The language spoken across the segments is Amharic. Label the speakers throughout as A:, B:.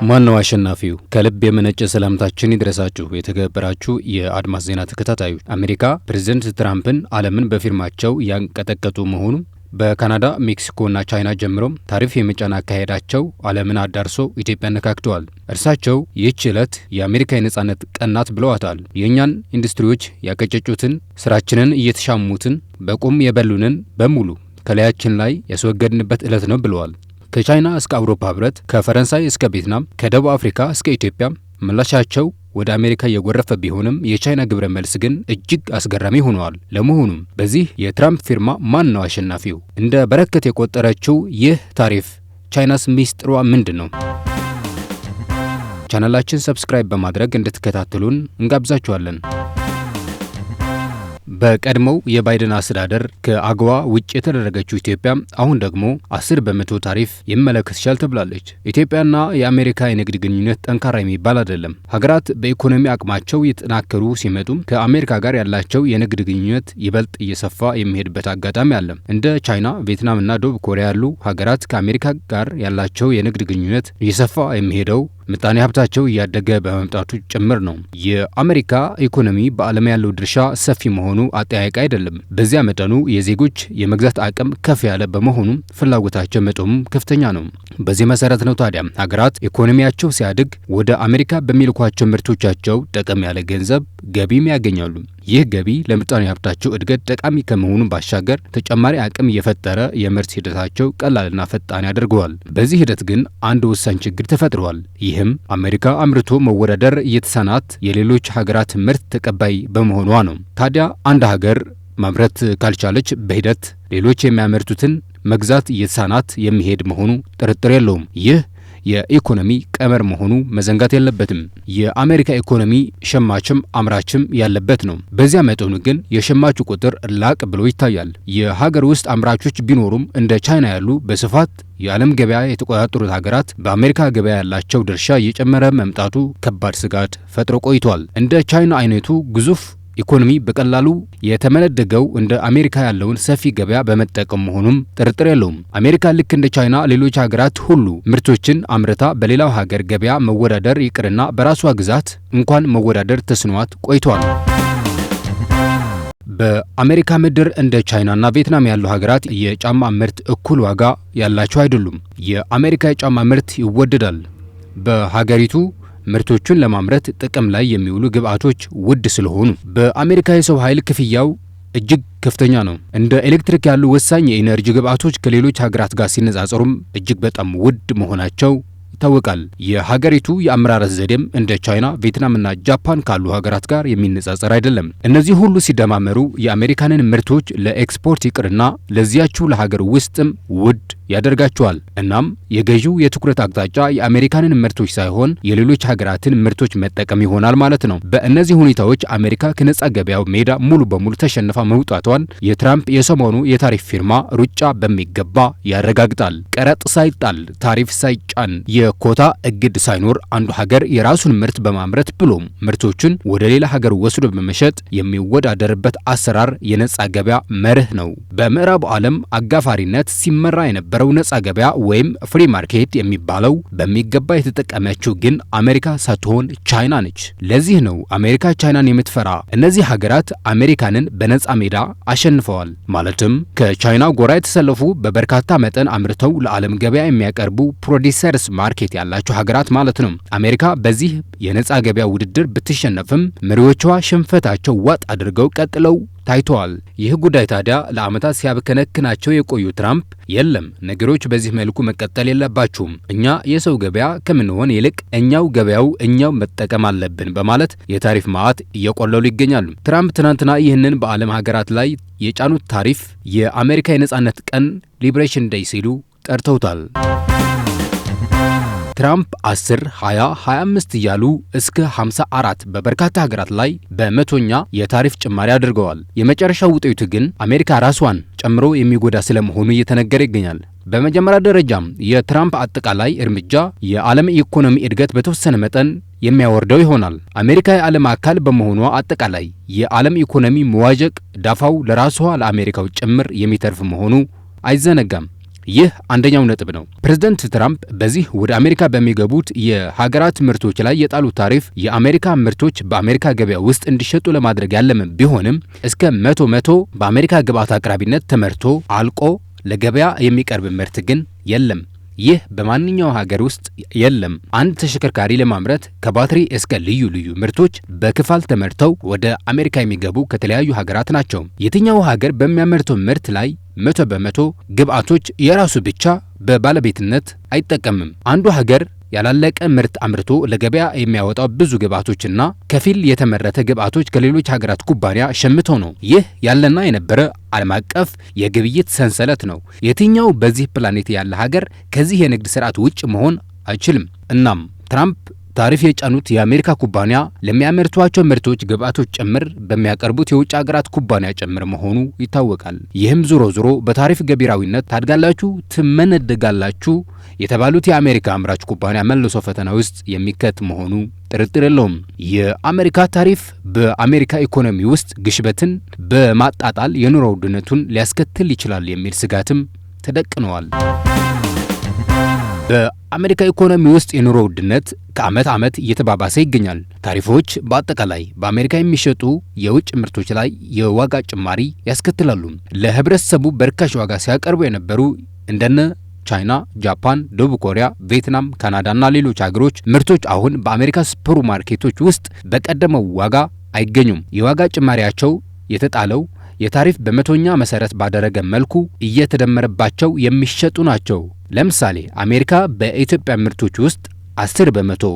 A: ማነው አሸናፊው? ከልብ የመነጨ ሰላምታችን ይድረሳችሁ የተከበራችሁ የአድማስ ዜና ተከታታዮች። አሜሪካ ፕሬዝደንት ትራምፕን ዓለምን በፊርማቸው ያንቀጠቀጡ መሆኑ፣ በካናዳ፣ ሜክሲኮና ቻይና ጀምሮ ታሪፍ የመጫን አካሄዳቸው ዓለምን አዳርሶ ኢትዮጵያን ነካክተዋል። እርሳቸው ይህች ዕለት የአሜሪካ የነጻነት ቀን ናት ብለዋታል። የእኛን ኢንዱስትሪዎች ያቀጨጩትን፣ ስራችንን እየተሻሙትን፣ በቁም የበሉንን በሙሉ ከላያችን ላይ ያስወገድንበት ዕለት ነው ብለዋል። ከቻይና እስከ አውሮፓ ህብረት፣ ከፈረንሳይ እስከ ቪየትናም፣ ከደቡብ አፍሪካ እስከ ኢትዮጵያ ምላሻቸው ወደ አሜሪካ እየጎረፈ ቢሆንም የቻይና ግብረ መልስ ግን እጅግ አስገራሚ ሆነዋል። ለመሆኑም በዚህ የትራምፕ ፊርማ ማን ነው አሸናፊው? እንደ በረከት የቆጠረችው ይህ ታሪፍ ቻይናስ ሚስጥሯ ምንድን ነው? ቻናላችን subscribe በማድረግ እንድትከታተሉን እንጋብዛችኋለን። በቀድሞው የባይደን አስተዳደር ከአጎዋ ውጭ የተደረገችው ኢትዮጵያ አሁን ደግሞ 10% ታሪፍ ይመለከትሻል ተብላለች። ኢትዮጵያና የአሜሪካ የንግድ ግንኙነት ጠንካራ የሚባል አይደለም። ሀገራት በኢኮኖሚ አቅማቸው እየተጠናከሩ ሲመጡ ከአሜሪካ ጋር ያላቸው የንግድ ግንኙነት ይበልጥ እየሰፋ የሚሄድበት አጋጣሚ አለ። እንደ ቻይና፣ ቪየትናምና ደቡብ ኮሪያ ያሉ ሀገራት ከአሜሪካ ጋር ያላቸው የንግድ ግንኙነት እየሰፋ የሚሄደው ምጣኔ ሀብታቸው እያደገ በመምጣቱ ጭምር ነው። የአሜሪካ ኢኮኖሚ በዓለም ያለው ድርሻ ሰፊ መሆኑ አጠያያቂ አይደለም። በዚያ መጠኑ የዜጎች የመግዛት አቅም ከፍ ያለ በመሆኑ ፍላጎታቸው መጠኑም ከፍተኛ ነው። በዚህ መሰረት ነው ታዲያ ሀገራት ኢኮኖሚያቸው ሲያድግ ወደ አሜሪካ በሚልኳቸው ምርቶቻቸው ጠቀም ያለ ገንዘብ ገቢም ያገኛሉ። ይህ ገቢ ለምጣኔ ሀብታቸው እድገት ጠቃሚ ከመሆኑ ባሻገር ተጨማሪ አቅም እየፈጠረ የምርት ሂደታቸው ቀላልና ፈጣን ያደርገዋል። በዚህ ሂደት ግን አንድ ወሳኝ ችግር ተፈጥሯል። ይህም አሜሪካ አምርቶ መወዳደር እየተሳናት የሌሎች ሀገራት ምርት ተቀባይ በመሆኗ ነው። ታዲያ አንድ ሀገር ማምረት ካልቻለች በሂደት ሌሎች የሚያመርቱትን መግዛት እየተሳናት የሚሄድ መሆኑ ጥርጥር የለውም። ይህ የኢኮኖሚ ቀመር መሆኑ መዘንጋት የለበትም። የአሜሪካ ኢኮኖሚ ሸማችም አምራችም ያለበት ነው። በዚያ መጠኑ ግን የሸማቹ ቁጥር ላቅ ብሎ ይታያል። የሀገር ውስጥ አምራቾች ቢኖሩም እንደ ቻይና ያሉ በስፋት የዓለም ገበያ የተቆጣጠሩት ሀገራት በአሜሪካ ገበያ ያላቸው ድርሻ እየጨመረ መምጣቱ ከባድ ስጋት ፈጥሮ ቆይቷል። እንደ ቻይና አይነቱ ግዙፍ ኢኮኖሚ በቀላሉ የተመነደገው እንደ አሜሪካ ያለውን ሰፊ ገበያ በመጠቀም መሆኑም ጥርጥር የለውም። አሜሪካ ልክ እንደ ቻይና ሌሎች ሀገራት ሁሉ ምርቶችን አምርታ በሌላው ሀገር ገበያ መወዳደር ይቅርና በራሷ ግዛት እንኳን መወዳደር ተስኗት ቆይቷል። በአሜሪካ ምድር እንደ ቻይናና ቪየትናም ያሉ ሀገራት የጫማ ምርት እኩል ዋጋ ያላቸው አይደሉም። የአሜሪካ የጫማ ምርት ይወደዳል። በሀገሪቱ ምርቶቹን ለማምረት ጥቅም ላይ የሚውሉ ግብአቶች ውድ ስለሆኑ። በአሜሪካ የሰው ኃይል ክፍያው እጅግ ከፍተኛ ነው። እንደ ኤሌክትሪክ ያሉ ወሳኝ የኢነርጂ ግብአቶች ከሌሎች ሀገራት ጋር ሲነጻጸሩም እጅግ በጣም ውድ መሆናቸው ይታወቃል። የሀገሪቱ የአመራረት ዘዴም እንደ ቻይና፣ ቪየትናምና ጃፓን ካሉ ሀገራት ጋር የሚነጻጸር አይደለም። እነዚህ ሁሉ ሲደማመሩ የአሜሪካንን ምርቶች ለኤክስፖርት ይቅርና ለዚያችው ለሀገር ውስጥም ውድ ያደርጋቸዋል። እናም የገዢው የትኩረት አቅጣጫ የአሜሪካንን ምርቶች ሳይሆን የሌሎች ሀገራትን ምርቶች መጠቀም ይሆናል ማለት ነው። በእነዚህ ሁኔታዎች አሜሪካ ከነጻ ገበያው ሜዳ ሙሉ በሙሉ ተሸንፋ መውጣቷን የትራምፕ የሰሞኑ የታሪፍ ፊርማ ሩጫ በሚገባ ያረጋግጣል። ቀረጥ ሳይጣል፣ ታሪፍ ሳይጫን፣ የኮታ እግድ ሳይኖር አንዱ ሀገር የራሱን ምርት በማምረት ብሎም ምርቶቹን ወደ ሌላ ሀገር ወስዶ በመሸጥ የሚወዳደርበት አሰራር የነጻ ገበያ መርህ ነው። በምዕራቡ ዓለም አጋፋሪነት ሲመራ የነበረው ነጻ ገበያ ወይም free market የሚባለው በሚገባ የተጠቀመችው ግን አሜሪካ ሳትሆን ቻይና ነች። ለዚህ ነው አሜሪካ ቻይናን የምትፈራ። እነዚህ ሀገራት አሜሪካንን በነጻ ሜዳ አሸንፈዋል። ማለትም ከቻይና ጎራ የተሰለፉ በበርካታ መጠን አምርተው ለዓለም ገበያ የሚያቀርቡ producers market ያላቸው ሀገራት ማለት ነው። አሜሪካ በዚህ የነጻ ገበያ ውድድር ብትሸነፍም መሪዎቿ ሽንፈታቸው ዋጥ አድርገው ቀጥለው ታይተዋል። ይህ ጉዳይ ታዲያ ለዓመታት ሲያብከነክናቸው የቆዩ ትራምፕ የለም፣ ነገሮች በዚህ መልኩ መቀጠል የለባቸውም፣ እኛ የሰው ገበያ ከምንሆን ይልቅ እኛው ገበያው እኛው መጠቀም አለብን በማለት የታሪፍ መዓት እየቆለሉ ይገኛሉ። ትራምፕ ትናንትና ይህንን በዓለም ሀገራት ላይ የጫኑት ታሪፍ የአሜሪካ የነጻነት ቀን Liberation Day ሲሉ ጠርተውታል። ትራምፕ 10፣ 20፣ 25 እያሉ እስከ 54 በበርካታ ሀገራት ላይ በመቶኛ የታሪፍ ጭማሪ አድርገዋል። የመጨረሻው ውጤቱ ግን አሜሪካ ራሷን ጨምሮ የሚጎዳ ስለመሆኑ እየተነገረ ይገኛል። በመጀመሪያ ደረጃም የትራምፕ አጠቃላይ እርምጃ የዓለም ኢኮኖሚ እድገት በተወሰነ መጠን የሚያወርደው ይሆናል። አሜሪካ የዓለም አካል በመሆኗ አጠቃላይ የዓለም ኢኮኖሚ መዋዠቅ ዳፋው ለራሷ ለአሜሪካው ጭምር የሚተርፍ መሆኑ አይዘነጋም። ይህ አንደኛው ነጥብ ነው። ፕሬዝደንት ትራምፕ በዚህ ወደ አሜሪካ በሚገቡት የሀገራት ምርቶች ላይ የጣሉት ታሪፍ የአሜሪካ ምርቶች በአሜሪካ ገበያ ውስጥ እንዲሸጡ ለማድረግ ያለመ ቢሆንም እስከ 100% በአሜሪካ ግብዓት አቅራቢነት ተመርቶ አልቆ ለገበያ የሚቀርብ ምርት ግን የለም። ይህ በማንኛው ሀገር ውስጥ የለም። አንድ ተሽከርካሪ ለማምረት ከባትሪ እስከ ልዩ ልዩ ምርቶች በክፋል ተመርተው ወደ አሜሪካ የሚገቡ ከተለያዩ ሀገራት ናቸው። የትኛው ሀገር በሚያመርተው ምርት ላይ 100% ግብዓቶች የራሱ ብቻ በባለቤትነት አይጠቀምም። አንዱ ሀገር ያላለቀ ምርት አምርቶ ለገበያ የሚያወጣው ብዙ ግብዓቶችና ከፊል የተመረተ ግብዓቶች ከሌሎች ሀገራት ኩባንያ ሸምተው ነው። ይህ ያለና የነበረ ዓለም አቀፍ የግብይት ሰንሰለት ነው። የትኛው በዚህ ፕላኔት ያለ ሀገር ከዚህ የንግድ ስርዓት ውጭ መሆን አይችልም። እናም ትራምፕ ታሪፍ የጫኑት የአሜሪካ ኩባንያ ለሚያመርቷቸው ምርቶች ግብዓቶች ጭምር በሚያቀርቡት የውጭ ሀገራት ኩባንያ ጭምር መሆኑ ይታወቃል። ይህም ዞሮ ዞሮ በታሪፍ ገቢራዊነት ታድጋላችሁ፣ ትመነደጋላችሁ የተባሉት የአሜሪካ አምራች ኩባንያ መልሶ ፈተና ውስጥ የሚከት መሆኑ ጥርጥር የለውም። የአሜሪካ ታሪፍ በአሜሪካ ኢኮኖሚ ውስጥ ግሽበትን በማጣጣል የኑሮ ውድነቱን ሊያስከትል ይችላል የሚል ስጋትም ተደቅነዋል። በአሜሪካ ኢኮኖሚ ውስጥ የኑሮ ውድነት ከዓመት ዓመት እየተባባሰ ይገኛል። ታሪፎች በአጠቃላይ በአሜሪካ የሚሸጡ የውጭ ምርቶች ላይ የዋጋ ጭማሪ ያስከትላሉ። ለህብረተሰቡ በርካሽ ዋጋ ሲያቀርቡ የነበሩ እንደነ ቻይና፣ ጃፓን፣ ደቡብ ኮሪያ፣ ቪየትናም፣ ካናዳና ሌሎች ሀገሮች ምርቶች አሁን በአሜሪካ ሱፐር ማርኬቶች ውስጥ በቀደመው ዋጋ አይገኙም። የዋጋ ጭማሪያቸው የተጣለው የታሪፍ በመቶኛ መሰረት ባደረገ መልኩ እየተደመረባቸው የሚሸጡ ናቸው። ለምሳሌ አሜሪካ በኢትዮጵያ ምርቶች ውስጥ 10%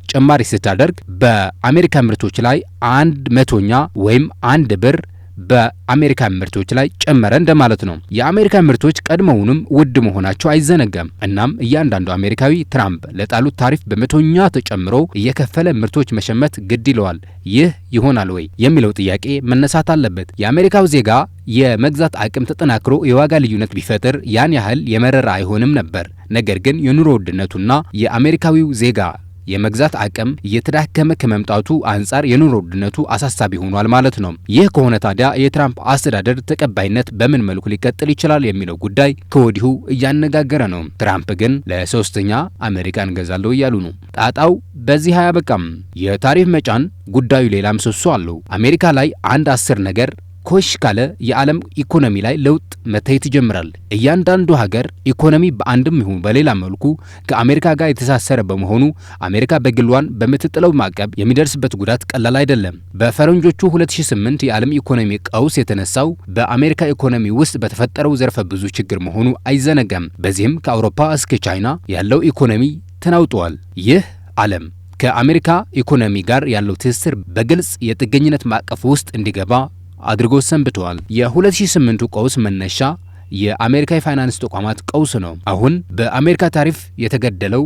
A: ጭማሪ ስታደርግ በአሜሪካ ምርቶች ላይ 1/100 ወይም 1 ብር በአሜሪካ ምርቶች ላይ ጨመረ እንደማለት ነው። የአሜሪካ ምርቶች ቀድሞውንም ውድ መሆናቸው አይዘነጋም። እናም እያንዳንዱ አሜሪካዊ ትራምፕ ለጣሉት ታሪፍ በመቶኛ ተጨምሮ እየከፈለ ምርቶች መሸመት ግድ ይለዋል። ይህ ይሆናል ወይ የሚለው ጥያቄ መነሳት አለበት። የአሜሪካው ዜጋ የመግዛት አቅም ተጠናክሮ የዋጋ ልዩነት ቢፈጥር ያን ያህል የመረረ አይሆንም ነበር። ነገር ግን የኑሮ ውድነቱና የአሜሪካዊው ዜጋ የመግዛት አቅም እየተዳከመ ከመምጣቱ አንጻር የኑሮ ውድነቱ አሳሳቢ ሆኗል ማለት ነው። ይህ ከሆነ ታዲያ የትራምፕ አስተዳደር ተቀባይነት በምን መልኩ ሊቀጥል ይችላል የሚለው ጉዳይ ከወዲሁ እያነጋገረ ነው። ትራምፕ ግን ለሶስተኛ አሜሪካን እገዛለሁ እያሉ ነው። ጣጣው በዚህ አያበቃም። የታሪፍ መጫን ጉዳዩ ሌላ ምሰሶ አለው። አሜሪካ ላይ አንድ 10 ነገር ኮሽ ካለ የዓለም ኢኮኖሚ ላይ ለውጥ መታየት ይጀምራል። እያንዳንዱ ሀገር ኢኮኖሚ በአንድም ይሁን በሌላ መልኩ ከአሜሪካ ጋር የተሳሰረ በመሆኑ አሜሪካ በግሏን በምትጥለው ማዕቀብ የሚደርስበት ጉዳት ቀላል አይደለም። በፈረንጆቹ 2008 የዓለም ኢኮኖሚ ቀውስ የተነሳው በአሜሪካ ኢኮኖሚ ውስጥ በተፈጠረው ዘርፈ ብዙ ችግር መሆኑ አይዘነጋም። በዚህም ከአውሮፓ እስከ ቻይና ያለው ኢኮኖሚ ተናውጧል። ይህ ዓለም ከአሜሪካ ኢኮኖሚ ጋር ያለው ትስስር በግልጽ የጥገኝነት ማዕቀፍ ውስጥ እንዲገባ አድርጎ ሰንብተዋል። የ2008 ቀውስ መነሻ የአሜሪካ የፋይናንስ ተቋማት ቀውስ ነው። አሁን በአሜሪካ ታሪፍ የተገደለው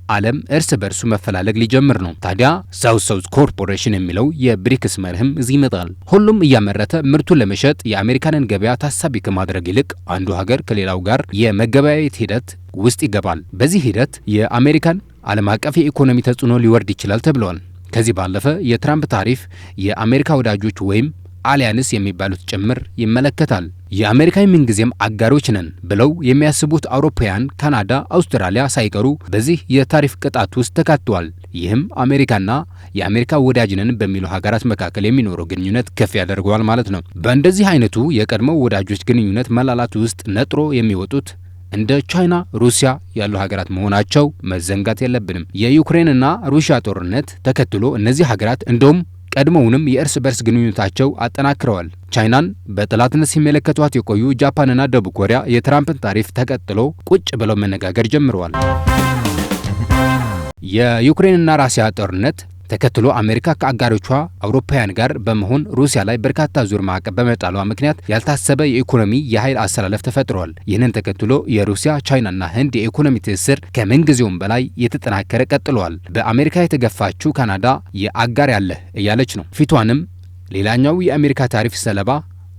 A: ዓለም እርስ በርሱ መፈላለግ ሊጀምር ነው። ታዲያ South South Cooperation የሚለው የብሪክስ መርህም እዚህ ይመጣል። ሁሉም እያመረተ ምርቱን ለመሸጥ የአሜሪካንን ገበያ ታሳቢ ከማድረግ ይልቅ አንዱ ሀገር ከሌላው ጋር የመገበያየት ሂደት ውስጥ ይገባል። በዚህ ሂደት የአሜሪካን ዓለም አቀፍ የኢኮኖሚ ተጽዕኖ ሊወርድ ይችላል ተብሏል። ከዚህ ባለፈ የትራምፕ ታሪፍ የአሜሪካ ወዳጆች ወይም alliance የሚባሉት ጭምር ይመለከታል። የአሜሪካ የምንጊዜም አጋሮች ነን ብለው የሚያስቡት አውሮፓውያን፣ ካናዳ፣ አውስትራሊያ ሳይቀሩ በዚህ የታሪፍ ቅጣት ውስጥ ተካተዋል። ይህም አሜሪካና የአሜሪካ ወዳጅ ነን በሚሉ ሀገራት መካከል የሚኖረው ግንኙነት ከፍ ያደርገዋል ማለት ነው። በእንደዚህ አይነቱ የቀድሞው ወዳጆች ግንኙነት መላላት ውስጥ ነጥሮ የሚወጡት እንደ ቻይና፣ ሩሲያ ያሉ ሀገራት መሆናቸው መዘንጋት የለብንም። የዩክሬንና ሩሲያ ጦርነት ተከትሎ እነዚህ ሀገራት እንደውም ቀድሞውንም የእርስ በርስ ግንኙነታቸው አጠናክረዋል። ቻይናን በጠላትነት ሲመለከቷት የቆዩ ጃፓንና ደቡብ ኮሪያ የትራምፕን ታሪፍ ተቀጥሎ ቁጭ ብለው መነጋገር ጀምረዋል። የዩክሬንና ራሲያ ጦርነት ተከትሎ አሜሪካ ከአጋሮቿ አውሮፓውያን ጋር በመሆን ሩሲያ ላይ በርካታ ዙር ማዕቀብ በመጣሏ ምክንያት ያልታሰበ የኢኮኖሚ የኃይል አሰላለፍ ተፈጥሯል። ይህንን ተከትሎ የሩሲያ፣ ቻይናና ህንድ የኢኮኖሚ ትስስር ከምንጊዜውም በላይ የተጠናከረ ቀጥሏል። በአሜሪካ የተገፋችው ካናዳ የአጋር ያለህ እያለች ነው። ፊቷንም ሌላኛው የአሜሪካ ታሪፍ ሰለባ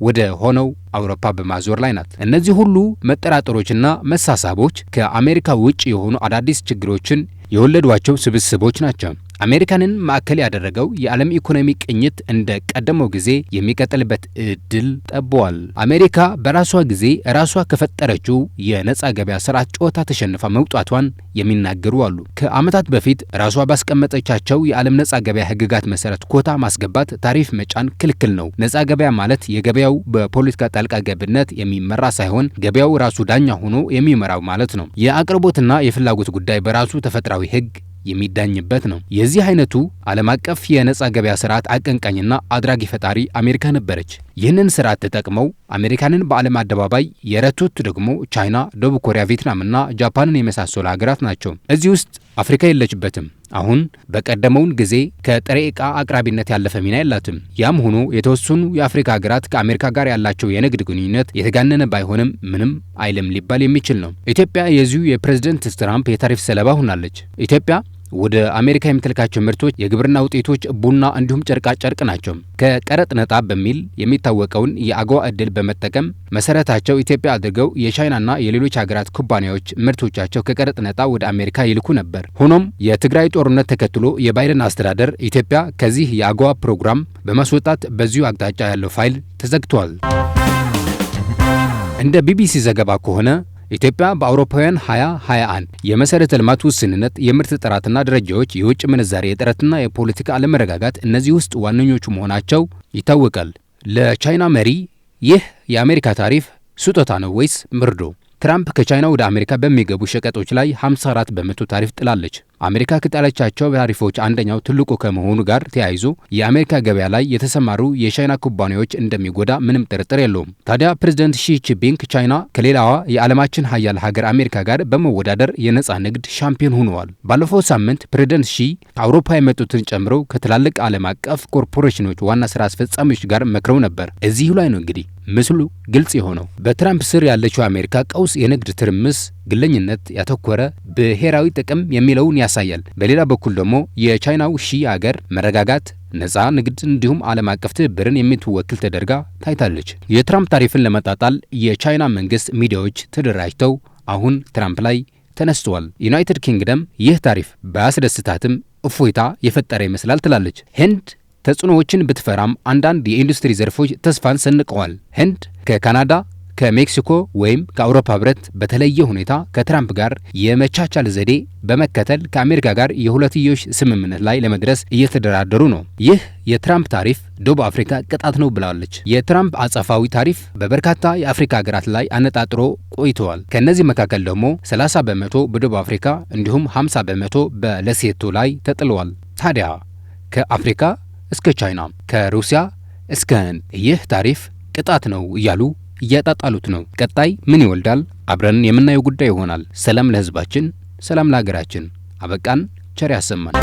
A: ወደ ሆነው አውሮፓ በማዞር ላይ ናት። እነዚህ ሁሉ መጠራጠሮችና መሳሳቦች ከአሜሪካ ውጭ የሆኑ አዳዲስ ችግሮችን የወለዷቸው ስብስቦች ናቸው። አሜሪካንን ማዕከል ያደረገው የዓለም ኢኮኖሚ ቅኝት እንደ ቀደመው ጊዜ የሚቀጥልበት እድል ጠቧል። አሜሪካ በራሷ ጊዜ ራሷ ከፈጠረችው የነጻ ገበያ ስርዓት ጨዋታ ተሸንፋ መውጣቷን የሚናገሩ አሉ። ከዓመታት በፊት ራሷ ባስቀመጠቻቸው የዓለም ነጻ ገበያ ህግጋት መሰረት ኮታ ማስገባት፣ ታሪፍ መጫን ክልክል ነው። ነጻ ገበያ ማለት የገበያው በፖለቲካ ጣልቃ ገብነት የሚመራ ሳይሆን ገበያው ራሱ ዳኛ ሆኖ የሚመራው ማለት ነው። የአቅርቦትና የፍላጎት ጉዳይ በራሱ ተፈጥሯዊ ህግ የሚዳኝበት ነው። የዚህ አይነቱ ዓለም አቀፍ የነጻ ገበያ ስርዓት አቀንቃኝና አድራጊ ፈጣሪ አሜሪካ ነበረች። ይህንን ስርዓት ተጠቅመው አሜሪካንን በዓለም አደባባይ የረቱት ደግሞ ቻይና፣ ደቡብ ኮሪያ፣ ቪየትናምና ጃፓንን የመሳሰሉ ሀገራት ናቸው። እዚህ ውስጥ አፍሪካ የለችበትም። አሁን በቀደመውን ጊዜ ከጥሬ ዕቃ አቅራቢነት ያለፈ ሚና የላትም። ያም ሆኖ የተወሰኑ የአፍሪካ ሀገራት ከአሜሪካ ጋር ያላቸው የንግድ ግንኙነት የተጋነነ ባይሆንም ምንም አይልም ሊባል የሚችል ነው። ኢትዮጵያ የዚሁ የፕሬዝደንት ትራምፕ የታሪፍ ሰለባ ሆናለች። ኢትዮጵያ ወደ አሜሪካ የምትልካቸው ምርቶች የግብርና ውጤቶች፣ ቡና እንዲሁም ጨርቃ ጨርቅ ናቸው። ከቀረጥ ነጻ በሚል የሚታወቀውን የአጎዋ እድል በመጠቀም መሰረታቸው ኢትዮጵያ አድርገው የቻይናና የሌሎች ሀገራት ኩባንያዎች ምርቶቻቸው ከቀረጥ ነጻ ወደ አሜሪካ ይልኩ ነበር። ሆኖም የትግራይ ጦርነት ተከትሎ የባይደን አስተዳደር ኢትዮጵያ ከዚህ የአጎዋ ፕሮግራም በማስወጣት በዚሁ አቅጣጫ ያለው ፋይል ተዘግቷል። እንደ ቢቢሲ ዘገባ ከሆነ ኢትዮጵያ በአውሮፓውያን 2021 የመሰረተ ልማት ውስንነት፣ የምርት ጥራትና ደረጃዎች፣ የውጭ ምንዛሬ እጥረትና የፖለቲካ አለመረጋጋት እነዚህ ውስጥ ዋነኞቹ መሆናቸው ይታወቃል። ለቻይና መሪ ይህ የአሜሪካ ታሪፍ ስጦታ ነው ወይስ ምርዶ? ትራምፕ ከቻይና ወደ አሜሪካ በሚገቡ ሸቀጦች ላይ 54% ታሪፍ ጥላለች። አሜሪካ ከጣለቻቸው ታሪፎች አንደኛው ትልቁ ከመሆኑ ጋር ተያይዞ የአሜሪካ ገበያ ላይ የተሰማሩ የቻይና ኩባንያዎች እንደሚጎዳ ምንም ጥርጥር የለውም። ታዲያ ፕሬዝደንት ሺ ጂንፒንግ ቻይና ከሌላዋ የዓለማችን ሀያል ሀገር አሜሪካ ጋር በመወዳደር የነጻ ንግድ ሻምፒዮን ሆነዋል። ባለፈው ሳምንት ፕሬዝደንት ሺ ከአውሮፓ የመጡትን ጨምሮ ከትላልቅ ዓለም አቀፍ ኮርፖሬሽኖች ዋና ስራ አስፈጻሚዎች ጋር መክረው ነበር። እዚሁ ላይ ነው እንግዲህ ምስሉ ግልጽ የሆነው። በትራምፕ ስር ያለችው አሜሪካ ቀውስ፣ የንግድ ትርምስ፣ ግለኝነት ያተኮረ ብሔራዊ ጥቅም የሚለውን ያሳያል። በሌላ በኩል ደግሞ የቻይናው ሺ አገር መረጋጋት፣ ነጻ ንግድ እንዲሁም ዓለም አቀፍ ትብብርን የምትወክል ተደርጋ ታይታለች። የትራምፕ ታሪፍን ለመጣጣል የቻይና መንግስት ሚዲያዎች ተደራጅተው አሁን ትራምፕ ላይ ተነስተዋል። ዩናይትድ ኪንግደም ይህ ታሪፍ ባያስደስታትም እፎይታ የፈጠረ ይመስላል ትላለች። ህንድ ተጽዕኖዎችን ብትፈራም አንዳንድ የኢንዱስትሪ ዘርፎች ተስፋን ሰንቀዋል። ህንድ ከካናዳ፣ ከሜክሲኮ ወይም ከአውሮፓ ህብረት በተለየ ሁኔታ ከትራምፕ ጋር የመቻቻል ዘዴ በመከተል ከአሜሪካ ጋር የሁለትዮሽ ስምምነት ላይ ለመድረስ እየተደራደሩ ነው። ይህ የትራምፕ ታሪፍ ደቡብ አፍሪካ ቅጣት ነው ብላለች። የትራምፕ አጸፋዊ ታሪፍ በበርካታ የአፍሪካ ሀገራት ላይ አነጣጥሮ ቆይተዋል። ከእነዚህ መካከል ደግሞ 30% በደቡብ አፍሪካ እንዲሁም 50% በሌሴቶ ላይ ተጥለዋል። ታዲያ ከአፍሪካ እስከ ቻይና፣ ከሩሲያ እስከ ህንድ ይህ ታሪፍ ቅጣት ነው እያሉ እያጣጣሉት ነው። ቀጣይ ምን ይወልዳል? አብረን የምናየው ጉዳይ ይሆናል። ሰላም ለህዝባችን፣ ሰላም ለሀገራችን። አበቃን። ቸር ያሰማን።